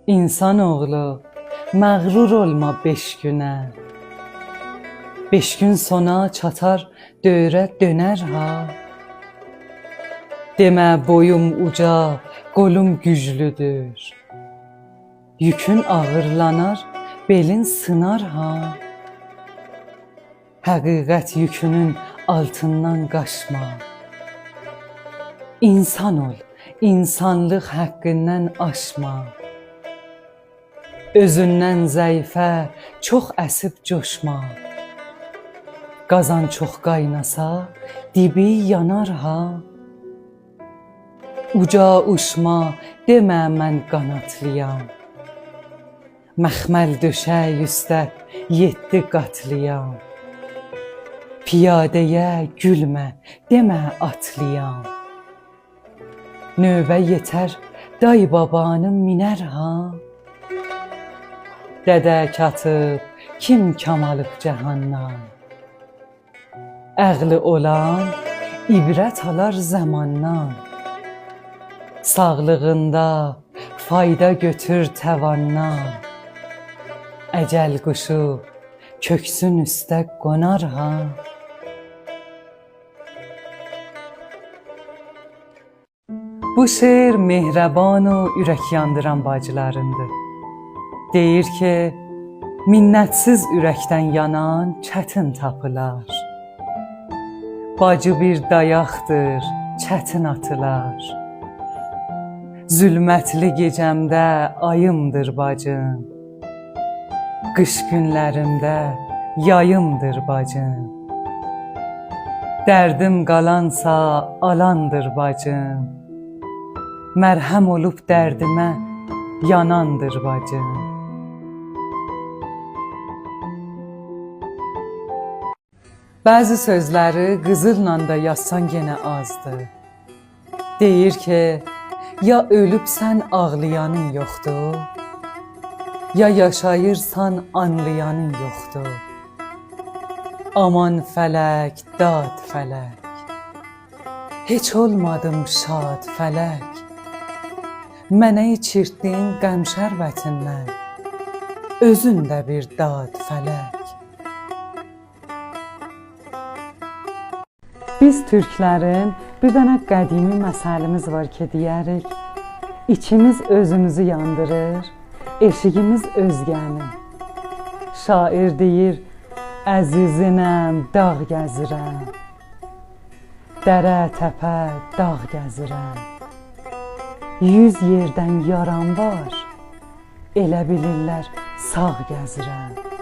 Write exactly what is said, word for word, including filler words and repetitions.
اینسان اوغلو، مغرور اولما بئش گونه. بئش گون سونا چاتار، دؤوره‌دؤنر ها. دئمه بویوم اوجا، قولوم گوجلودور. یوکون آغیرلانار، بئلین سینار ها. حقیقت یوکونون آلتیندان قاچما. اینسان اول، اینسانلیق حقیندن آشما. اؤزوندن ضعیفه چوخ اسیب جوشما. قازان چوخ قایناسا، دیبی یانار ها. اوجا اوچما، دئمه من قانادلییام. مخمل دؤشک اوسته یئددی قاتلییام. پیاده‌یه گولمه، دئمه آتلییام. نوبه یئتر، دای بابانی مینر ها. ددک آتیب، کیم کام آلیب جهاندان؟ عقلی اولان عبرت آلار زاماندان. ساغلیغیندا فایدا گؤتور تواندان. اجل قوشو کؤکسون اوسته قونار ها. بو شعر مهربان و اورک یاندیران باجیلاریندیر. دئییر کی، منت‌سیز اورکدن یانان چتین تاپیلار. باجی بیر دایاقدیر، چتین آتیلار. ظلمتلی گئجه‌مده آییمدیر باجیم. قیش گونلریمده یاییمدیر باجیم. دردیم قالانسا، آلاندیر باجیم. مرهم اولوب دردیمه یاناندیر باجیم. بعضی سؤزلری قیزیللا دا یازسان یئنه آزدیر. دئییر کی، یا اؤلوبسن، آغلایانین یوخدور، یا یاشاییرسان، آنلایانین یوخدور. آمان فلک، داد فلک، هئچ اولمادیم شاد فلک. منه ایچیرتدین غم شربتیندن، اؤزون ده بیر داد فلک. بیز تورکلرین بیر دنه قدیمی مثلیمیز وار کی، دئیه‌ریک: «ایچیمیز اؤزوموزو یاندیریر، ائشیگیمیز اؤزگه‌نی.» شاعر دئییر: «عزیزینم، داغ گزیرم، دره، تپه، داغ گزیرم. یوز یئردن یارام وار، ائله بیلیرلر ساغ گزیرم.»